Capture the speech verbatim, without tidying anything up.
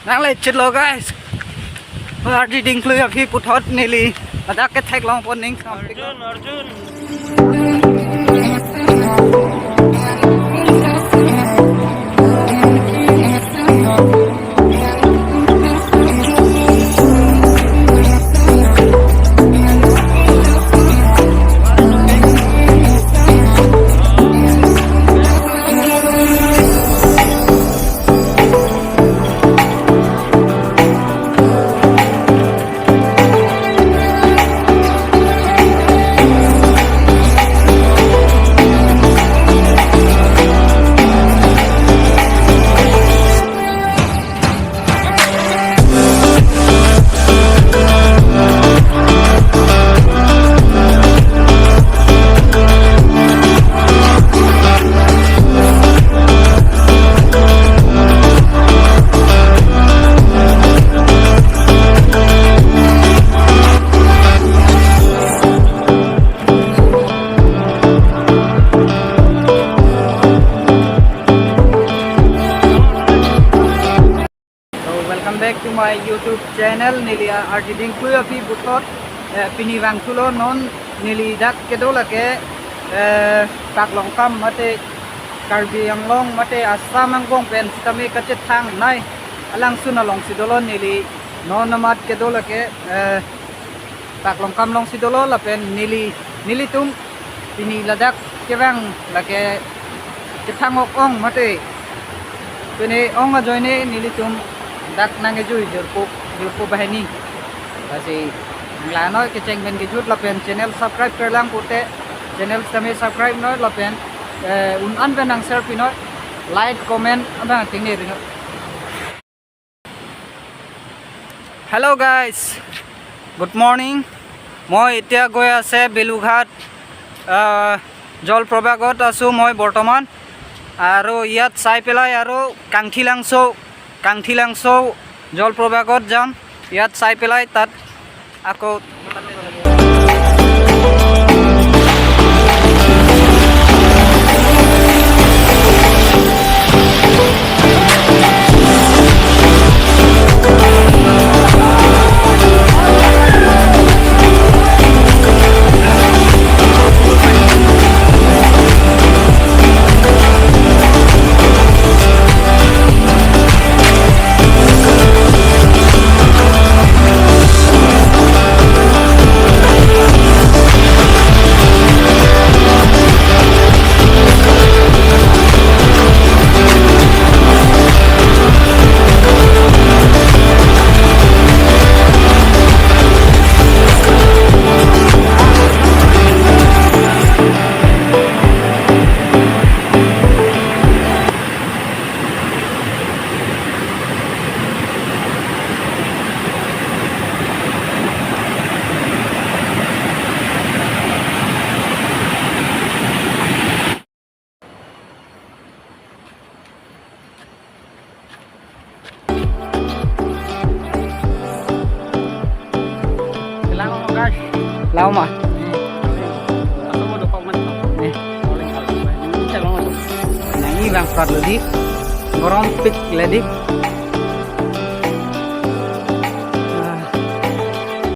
Nang le chit lo, guys. Ardi Dingklui aphi puthot neli ladak ketheklong pon ning kram. Arjun, Arjun. So, welcome back to my YouTube channel, neli Ardi Dingklui aphi puthot. Eh, pini vangthulo, non neli dak kedo lake, eh, Taklongkam mate Karbi Anglong mate Assam angbong pen sitame kachethangnei alangsun alongsi dolo neli non amat kedo lake, eh, Taklongkam alongsi dolo lapen neli, nelitum pini ladak kevang lake kethang-ok ong mate pine ong ajoine nelitum dak nangkejui jirpo, jirpo banghini. Lasi nanglanoi kecheng pen kejut lapen channel subscribe kerlang pute channel sitame subscribe noi lapen, eh, un-an pen nang share pinoi, like, comment abang tingne rinoi. Hello guys, good morning. মই এতিয়া গৈ আছে বেলুঘাট, আহ, জলপ্ৰপাতত আছোঁ মই বৰ্তমান। আৰু ইয়াত চাই পেলাই আৰু কাংথিলাংচ', কাংথিলাংচ' জলপ্ৰপাতত যাম। ইয়াত চাই পেলাই তাত আকৌ Lang mo, guys. Lang ma. Eh. Nang i bang prat lo di. Gorom pik le di.